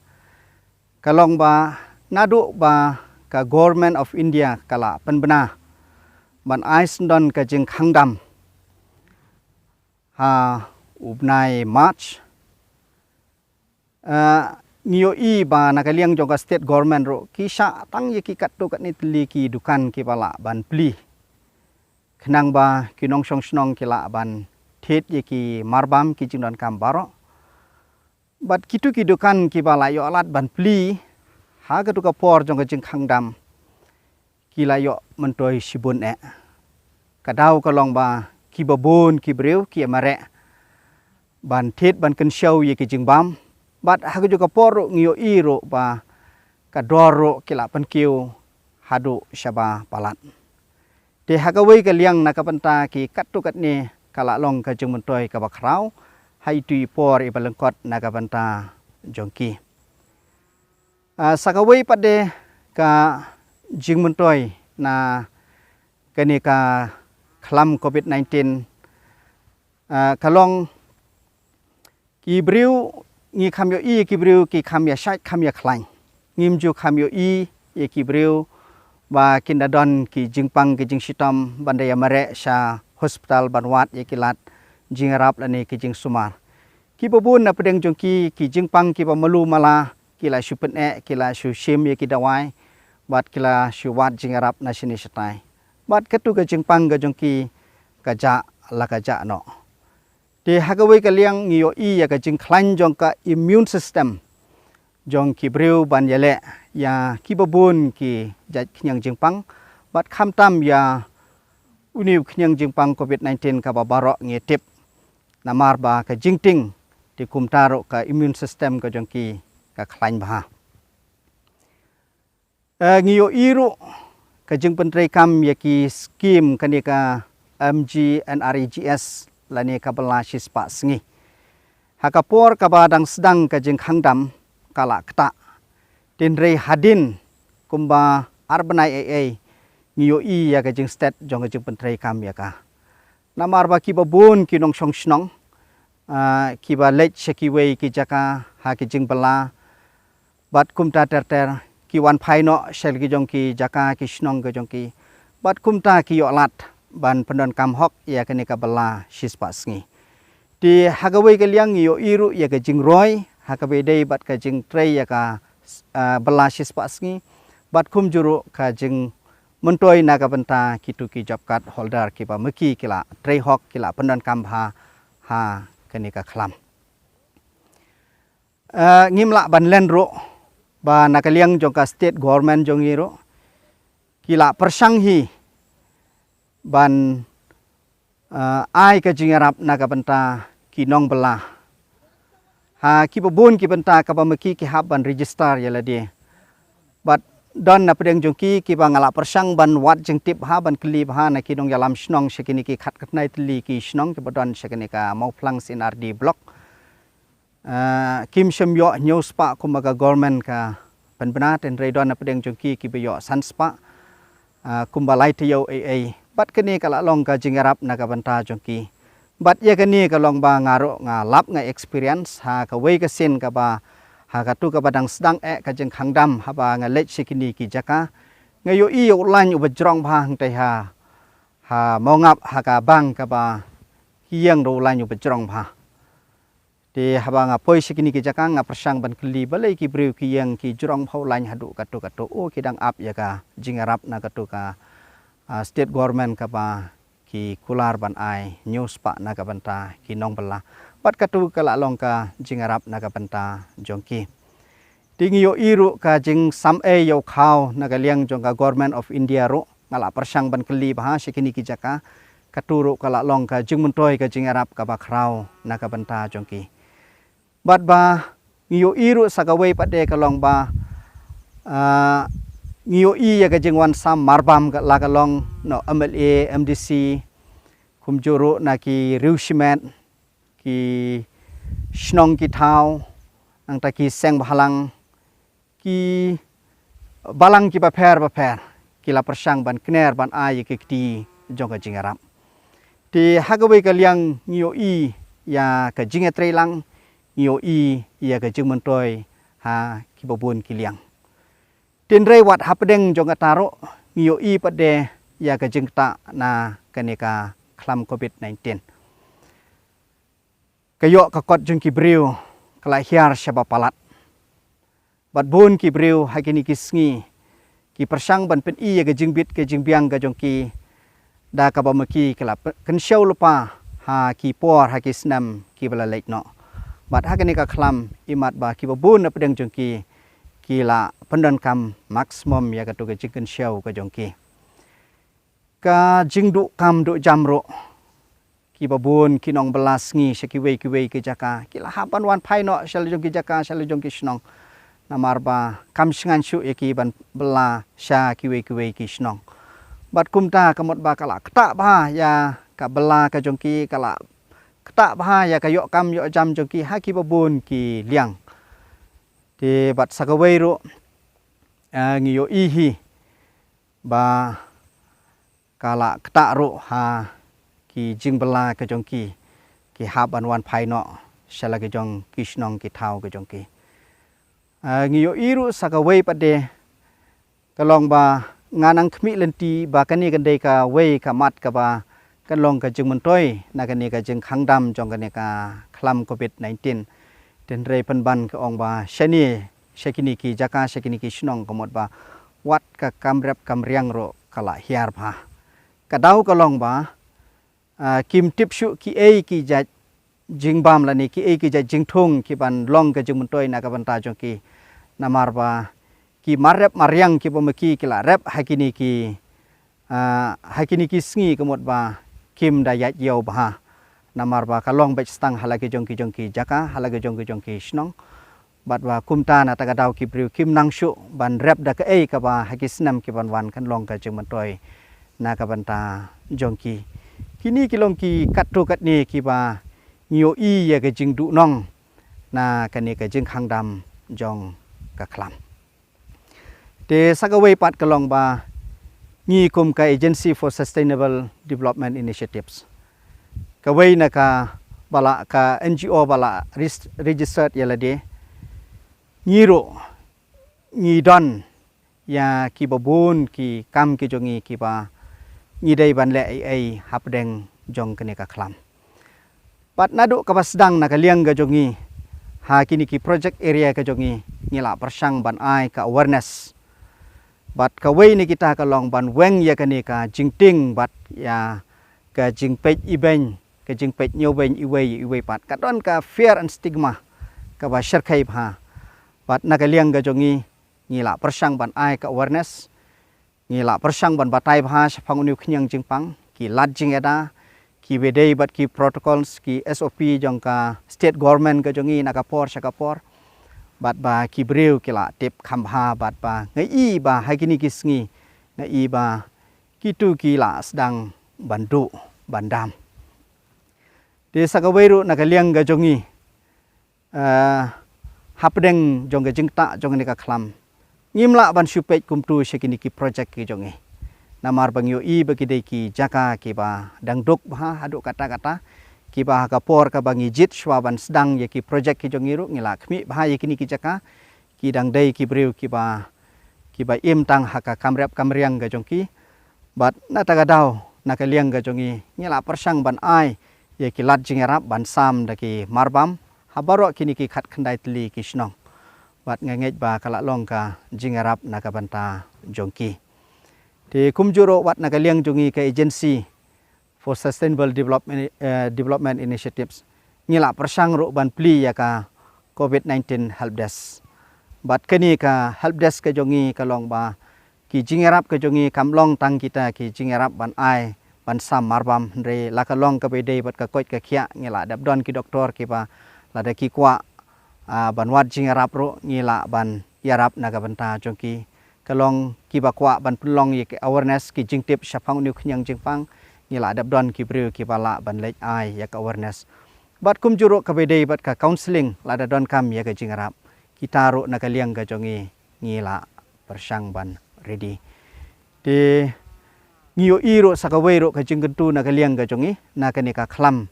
ka long ba naduh ba ka Government of India ka la pynbna ban ai syndon ka jingkhang dam ha u bnai March. Ah, ngi ïohi ba na ka liang jong ka state government ruh ki shah tang ïa ki katto katne tylli ki dukan kiba lah ban plie. Khnang ba ki nongshong shnong ki lah ban thied ïa ki marbam ki jingdonkam baroh. Bad kitu ki dukan kiba la ïoh lad ban plie ha katu ka por jong ka jingkhang dam ki la ïoh myntoi shibun eh. Ka daw ka long ba kiba bun ki briew ki ïa mareh ban thied ban kynshew ïa ki jingbam. Bad ha kajuh ka por ruh ngi ïohi ruh ba ka dor ruh ki la pynkiew haduh shaba palat. Te ha kawei ka liang na ka bynta ki katto katne ka la long ka jingmyntoi kaba khraw ha itu i por iba lyngkot na ka bynta jong ki. Ah, sa kawei pat de ka jingmyntoi na kane ka khlam covid nineteen, ah, ka long ki briew ngi kham ïohi ïa ki briew ki kham ïa shait kham ïa khlaiñ. Ngim ju kham ïohi ïa ki briew ba kin da don ki jingpang ki jingshitom ban da ïa mareh sha hospital ban wad ïa ki lad jingïarap lane ki jingsumar. Kiba bun na pdeng jong ki ki jingpang kiba malu mala ki la shu pyneh ki la shu shim ïa ki dawai bad ki la shu wad jingïarap na shane shatai. Bad katu ka jingpang ka jong ki ka jah la ka jah noh. Te ha kawei ka liang ngi ïohi ïa ka jingkhlaiñ jong ka immune system jong ki briew ban ïaleh ïa kiba bun ki jait khñiang jingpang bad khamtam ïa une u khñiang jingpang covid nineteen kaba baroh ngi tip. Namar ba ka jingtieng te kumta ruh ka immune system ka jong ki ka khlaiñ bha. Eh, ngi ïohi ruh ka jingpyntreikam ïa ki skim kane ka M G N R E G S lane ka bylla shispah sngi. Ha ka por kaba dang sdang ka jingkhang dam ka la ktah. Hynrei hadien kumba ar bnai ei ei ngi ïohi ïa ka jingstet jong ka jingpyntreikam ïa ka. Namar ba kiba bun ki nongshong shnong, ah, kiba leit sha kiwei ki jaka ha ki jingbylla bad kumta ter ter ki wan phai noh sha ki jong ki jaka ki shnong ki jong ki bad kumta ki ïoh lad ban pyndonkam hok ïa kane ka bylla shispah sngi. Te ha kawei ka liang ngi ïohi ruh ïa ka jingroi ha kaba ïadei bad ka jingtrei ïa ka, ah, bylla shispah sngi bad kumjuh ruh ka jingmyntoi na ka bynta kitu ki job card holder kiba ma ki ki la trei hok ki la pyndonkam bha ha kane ka khlam. Eh, ngim lah ban len ruh ba na ka liang jong ka state government jong ngi ruh ki la pyrshang hi ban, eh, ai ka jingïarap na ka bynta ki nongbylla ha kiba bun ki bynta kaba ma ki ki hap ban register ïa lade. Bad don na pdeng jong ki kiba nga la pyrshang ban wad jingtip bha ban kylli bha na ki nongïalam shnong sha kine ki khatkhyndai tylli ki shnong kiba don sha kane ka Mawphlang C and R D block. Ah, kim shym ïoh hynñiew spah kumba ka government ka pynbna, hynrei don na pdeng jong ki kiba ïoh san spah, ah, kumba lai taïew ei ei. Bad kane ka la long ka jingïarap na ka bynta jong ki. Bad ïa kane ka long ba nga ruh nga lap nga experience ha kawei ka sien kaba ha katu kaba dang sdang eh ka jingkhang dam haba nga leit sha kine ki jaka. Nga ïohi ïa u lain uba jrong bha hangtei ha, ha Mawngap ha ka bank kaba ki ïeng ruh u lain uba jrong bha. Te haba nga poi sha kine ki jaka nga pyrshang ban kylli balei ki briew ki ïeng ki jrong bha u lain haduh katu katu, oh, ki dang ap ïa ka jingïarap na katu ka, ah, state government kaba ki kular ban ai hynñiew spah na ka bynta ki nongbylla. Bad katu ka la long ka jingïarap na ka bynta jong ki. Te ngi ïohi ruh ka jingsam-ei ïa u khaw na ka liang jong ka Government of India ruh, nga la pyrshang ban kylli bha sha kine ki jaka. Katu ruh ka la long ka jingmyntoi ka jingïarap kaba khraw na ka bynta jong ki. Bad ba ngi ïohi ruh sa kawei pat de ka long ba, ah, ngi ïohi ïa ka jingwan sam marbam ka la ka long na u M L A, M D C, kumjuh ruh na ki riew shimet, ki shnong ki thaw, nangta ki seng bhalang, ki balang kiba pher bapher, ki la pyrshang ban kner ban ai ïa ki kti jong ka jingïarap. Te ha kawei ka liang ngi ïohi ïa ka jingïatreilang, ngi ïohi ïa ka jingmyntoi ha kiba bun ki liang. Te hynrei wat hapdeng jong kata ruh ngi ïohi pat de ïa ka jingktah na kane ka khlam covid nineteen. Ka ïoh ka kot jong ki briew ka la hiar shaba palat. Bad bun ki briew ha kine ki sngi ki pyrshang ban pyni ïa ka jingbit ka jingbiang ka jong ki da kaba ma ki ka la kynshew lypa ha ki por ha ki snem kiba la leit noh. Bad ha kane ka khlam imat ba kiba bun na pdeng jong ki ki la pyndonkam maximum ïa katu ka jingkynshew ka jong ki. Ka jingduh kam duh jam ruh, kiba bun ki nongbylla sngi sha kiwei kiwei ki jaka ki la hap ban wan phai noh sha la jong ki jaka, sha la jong ki shnong. Namar ba kam shngain shuh ïa ki ban bylla sha kiwei kiwei ki shnong. Bad kumta ka mut ba ka la ktah bha ïa ka bylla ka jong ki, ka la ktah bha ïa ka ïoh kam ïoh jam jong ki ha kiba bun ki liang. Te bad sa kawei ruh, eh, ngi ïohi hi ba ka la ktah ruh ha ki jingbylla ka jong ki, ki hap ban wan phai noh sha la ki jong ki shnong ki thaw ka jong ki. Ah, ngi ïohi ruh sa kawei pat de ka long ba nga nang khmih lynti ba kane kan dei kawei ka mat kaba kan long ka jingmyntoi na kane ka jingkhang dam jong kane ka khlam covid nineteen. Te hynrei pynban ka ong ba shane sha kine ki jaka, sha kine ki shnong ka mut ba wat ka kam rep kam riang ruh ka la hiar bha. Ka daw ka long ba, ah, kim tip shuh kiei ki jait jingbam lane kiei ki jait jingthung ki ban long ka jingmyntoi na ka bynta jong ki. Namar ba ki marep mariang kiba ma ki ki la rep ha kine ki, ah, ha kine ki sngi ka mut ba kim da ïaid ïew bha. Namar ba ka long beit stang ha la ki jong ki jong ki jaka, ha la ki jong ki jong ki shnong. Bad ba kumta na kata ka daw ki briew kim nang shuh ban rep da kaei kaba ha ki snem ki ban wan kan long ka jingmyntoi na ka bynta jong ki. Kine ki long ki katto katne kiba ngi ïohi ïa ka jingduhnong na kane ka jingkhang dam jong ka khlam. Te sa kawei pat ka long ba ngi kum ka Agency for Sustainable Development Initiatives, kawei na kaba la ka N G O ba la ris-, registered ïa lade, ngi ruh ngi don ïa kiba bun ki kam ki jong ngi kiba ngi dei ban leh ei ei hapdeng jong kane ka khlam. Bad naduh kaba sdang na ka liang ka jong ngi ha kine ki project area ka jong ngi, ngi la pyrshang ban ai ka awareness. Bad kawei na kita ka long ban weng ïa kane ka jingtieng bad ïa ka jingpeit ibeiñ, ka jingpeit ñiewbeiñ iwei iwei pat. Ka don ka fear and stigma kaba shyrkhei bha. Bad na ka liang ka jong ngi, ngi la pyrshang ban ai ka awareness. Ngi la pyrshang ban batai bha shaphang une u khñiang jingpang, ki lad jingïada, ki ba dei bad ki protocols, ki S O P jong ka state government ka jong ngi na ka por sha ka por. Bad ba ki briew ki la tip kham bha, bad ba nga i ba ha kine ki sngi, nga i ba kitu ki la sdang ban duh ban dam. Te sa kawei ruh na ka liang ka jong ngi, eh, hapdeng jong ka jingktah jong kane ka khlam, ngim lah ban shu peit kumtu sha kine ki project ki jong ngi. Namar ba ngi ïohi ba ki dei ki jaka kiba dang duk bha haduh katta katta, kiba ha ka por kaba ngi jied shuwa ban sdang ïa ki project ki jong ngi ruh ngi la khmih bha ïa kine ki jaka. Ki dang dei ki briew kiba, kiba im tang ha ka kam rep kam riang ka jong ki. Bad na kata ka daw, na ka liang ka jong ngi, ngi la pyrshang ban ai ïa ki lad jingïarap ban sam da ki marbam ha baroh kine ki khatkhyndai tylli ki shnong. Bad nga ngeit ba ka la long ka jingïarap na ka bynta jong ki. Te kumjuh ruh wat na ka liang jong ngi ka agency for Sustainable Development, eh, Development Initiatives, ngi la pyrshang ruh ban plie ïa ka COVID nineteen help desk. Bad kane ka help desk ka jong ngi ka long ba ki jingïarap ka jong ngi kam long tang kita ki jingïarap ban ai ban sam marbam, hynrei la ka long kaba ïadei bad ka koit ka khiah, ngi la dep don ki doktor kiba lada ki kwah, ah, ban wad jingïarap ruh ngi lah ban ïarap na ka bynta jong ki. Ka long kiba kwah ban pynlong ïa ki awareness, ki jingtip shaphang une u khñiang jingpang, ngi la dep don ki briew kiba lah ban leit ai ïa ka awareness. Bad kumjuh ruh kaba ïadei bad ka counselling lada donkam ïa ka jingïarap, kita ruh na ka liang ka jong ngi ngi la pyrshang ban ready. Te ngi ïohi ruh sa kawei ruh ka jingkyntu na ka liang ka jong ngi, na kane ka khlam.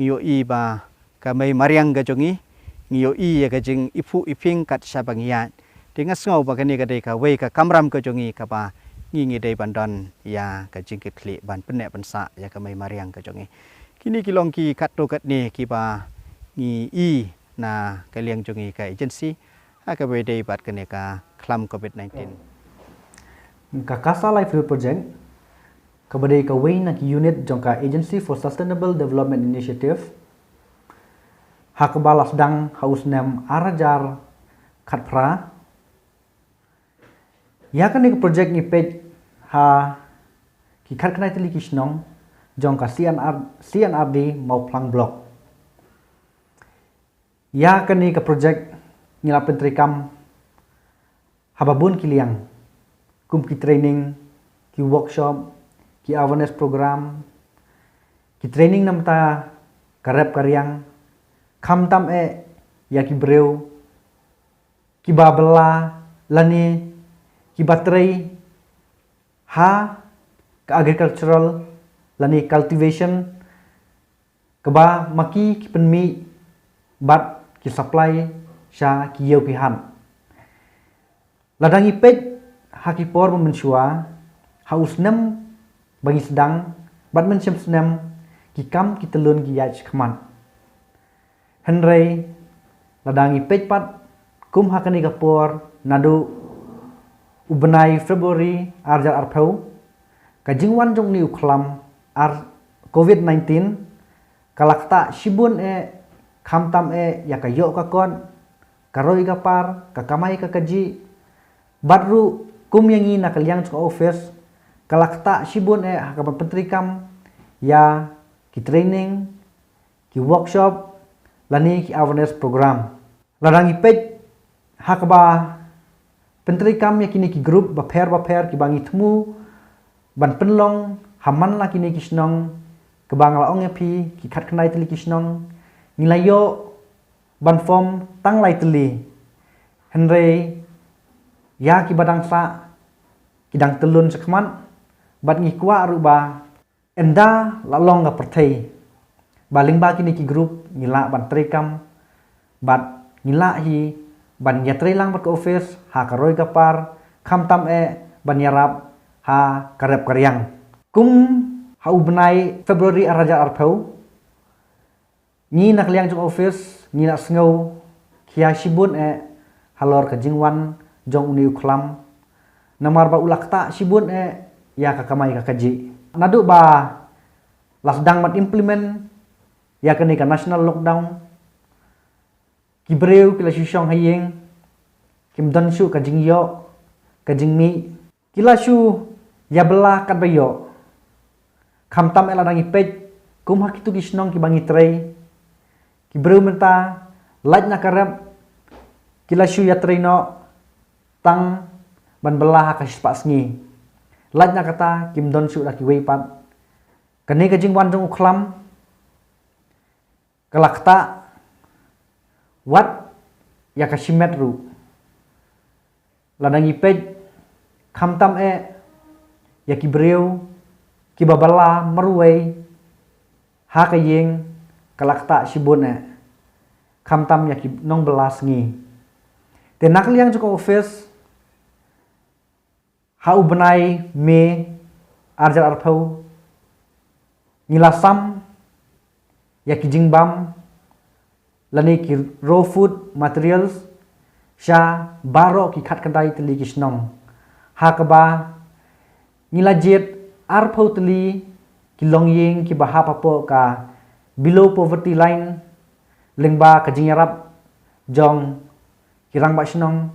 Ngi ïohi ba ka mei mariang ka jong ngi, ngi ïohi ïa ka jingiphuh iphieng kat shaba ngi ïaid. Te nga sngew ba kane ka dei kawei ka kamram ka jong ngi kaba ngi ngi dei ban don ïa ka jingkitkhlieh ban pynneh pynsah ïa ka mei mariang ka jong ngi. Kine ki long ki katto katne kiba ngi i na ka liang jong ngi ka agency ha kaba ïadei bad kane ka khlam COVID nineteen. Ka Kasa Livelihood Project, kaba dei kawei na ki unit jong ka Agency for Sustainable Development Initiative, ha kaba la sdang ha u snem ar hajar khatphra. Ïa kane ka project ngi peit ha ki khatkhyndai tylli ki shnong jong ka C N R, C N R D Mawphlang Block. Ïa kane ka project ngi la pyntreikam haba bun ki liang, kum ki training, ki workshop, ki awareness program, ki training namar ka rep ka riang, khamtam eh ïa ki briew kiba bylla lane kiba trei ha ka agricultural lane cultivation, kaba ma ki ki pynmih bad ki supply sha ki ïew ki hat. Lada ngi peit ha ki por ba mynshuwa, ha u snem ba ngi sdang bad mynshem snem, ki kam ki tyllun ki ïaid shakhmat. Hynrei lada ngi peit pat kum ha kane ka por naduh u bnai February ar hajar arphew, ka jingwan jong une u khlam ar COVID nineteen ka la ktah shibun eh, khamtam eh ïa ka ïoh ka kot, ka roi ka par, ka kamai ka kajih. Bad ruh kum ïa ngi na ka liang jong ka office, ka la ktah shibun eh ha kaba pyntreikam ïa ki training, ki workshop lane ki awareness program. Lada ngi peit ha kaba pyntreikam ïa kine ki group bapher bapher kiba ngi thmu ban pynlong ha man la kine ki shnong, kaba nga la ong ïa phi, ki khatkhyndai tylli ki shnong, ngi la ïoh ban form tang lai tylli. Hynrei ïa kiba dang sah ki dang tyllun shakhmat, bad ngi kwah ruh ba ynda la long ka pyrthei ba lyngba kine ki group ngi lah ban treikam bad ngi lah hi ban ïatrei lang bad ka office ha ka roi ka par, khamtam eh ban ïarap ha ka rep ka riang. Kum ha u bnai February ar hajar arphew, ngi na ka liang jong office ngi la sngew khia shibun eh halor ka jingwan jong une u khlam, namar ba u la ktah shibun eh ïa ka kamai ka kajih. Naduh ba la sdang ban implement ïa kane ka national lockdown, ki briew ki la shu shong ha ïing, kim don shuh ka jingïoh ka jingmih, ki la shu ïa bylla katba ïoh. Khamtam eh lada ngi peit kum ha kitu ki shnong kiba ngi trei, ki briew mynta lait na ka rep ki la shu ïatrei noh tang ban bylla ha ka shispah sngi. Lait na kata kim don shuh da kiwei pat. Kane ka jingwan jong u khlam ka la ktah wat ïa ka shimet ruh. Lada ngi peit khamtam eh ïa ki briew kiba bylla marwei ha ka ïing, ka la ktah shibun eh, khamtam ïa ki nongbylla sngi. Te na ka liang jong ka office, ha u bnai May ar hajar arphew, ngi la sam ïa ki jingbam lane ki raw food materials sha baroh ki khatkhyndai tylli ki shnong, ha kaba ngi la jied arphew tylli ki longïing kiba hap hapoh ka below poverty line, lyngba ka jingïarap jong ki rangbah shnong,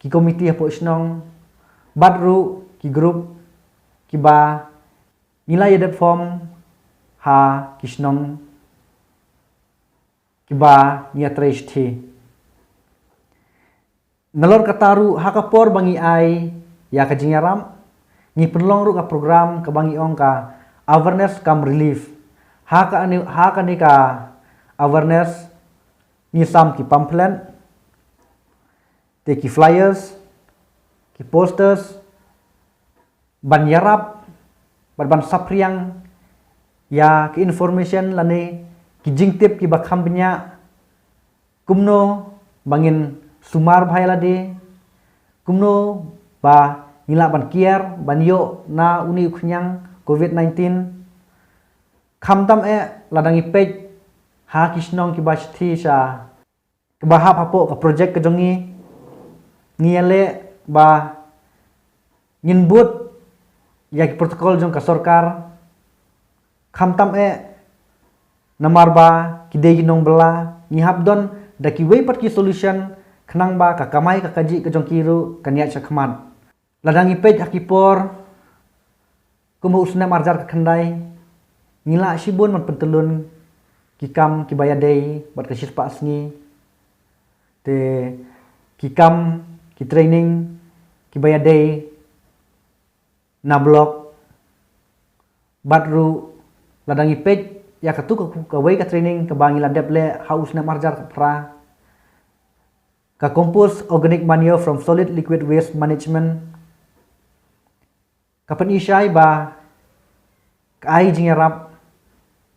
ki komiti hapoh shnong, bad ruh ki group kiba ngi la ïadep form ha ki shnong kiba ngi ïatrei shithi. Nalor kata ruh, ha ka por ba ngi ai ïa ka jingïarap, ngi pynlong ruh ka program kaba ngi ong ka awareness cum relief. Ha kane, ha kane ka awareness ngi sam ki pamphlet, te ki flyers, ki posters, ban ïarap bad ban saphriang ïa ki information lane ki jingtip kiba kham bniah, kumno ba ngin sumar bha ïa lade, kumno ba ngin lah ban kiar ban ïoh na une u khñiang covid nineteen. Khamtam eh lada ngi peit ha ki shnong kiba shithi sha, kiba hap hapoh ka project ka jong ngi, ngi ïaleh ba ngin bud ïa ki protocol jong ka sorkar. Khamtam eh namar ba ki dei ki nongbylla, ngi hap don da kiwei pat ki solution khnang ba ka kamai ka kajih ka jong ki ruh kan ïaid shakhmat. Lada ngi peit ha ki por kum ha u snem arhajar khatkhyndai, ngi lah shibun ban pyntyllun ki kam kiba ïadei bad ka shispah sngi, te ki kam, ki training kiba ïadei na block. Bad ruh lada ngi peit ïa katu ka, kawei ka training kaba ngi la dep leh ha u snem arhajar khatphra, ka compost organic manure from solid liquid waste management, ka pyni shai ba ka ai jingïarap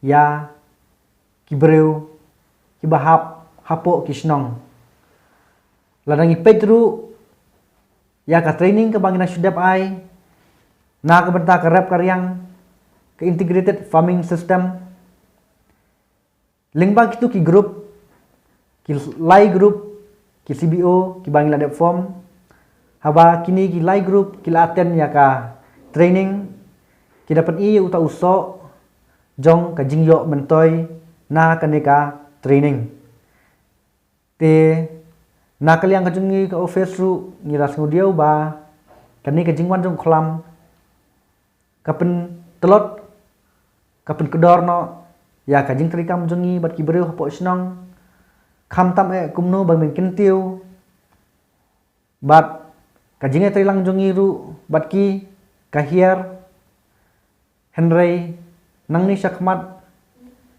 ïa ki briew kiba hap hapoh ki shnong. Lada ngi peit ruh ïa ka training kaba ngi la shu dep ai na ka bynta ka rep ka riang, ka integrated farming system, lyngba kitu ki group, ki lai group, ki C B O kiba ngi la dep form, haba kine ki lai group ki la attend ïa ka training, ki da pyni ïa uta u soh jong ka jingïoh myntoi na kane ka training. Te na ka liang ka jong ngi ka office ruh ngi la sngewdiaw ba kane ka jingwan jong u khlam ka pyntlot, ka pynkdor noh ïa ka jingtrei kam jong ngi bad ki briew hapoh shnong. Khamtam eh kumno ba ngin kyntiew bad ka jingïatreilang jong ngi ruh bad ki ka hiar. Hynrei nangne shakhmat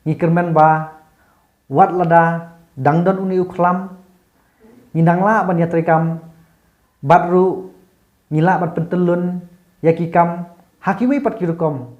ngi kyrmen ba wat lada dang don une u khlam, ngi dang lah ban ïatrei kam bad ruh ngi lah ban pyntyllun ïa ki kam ha kiwei pat ki rukom.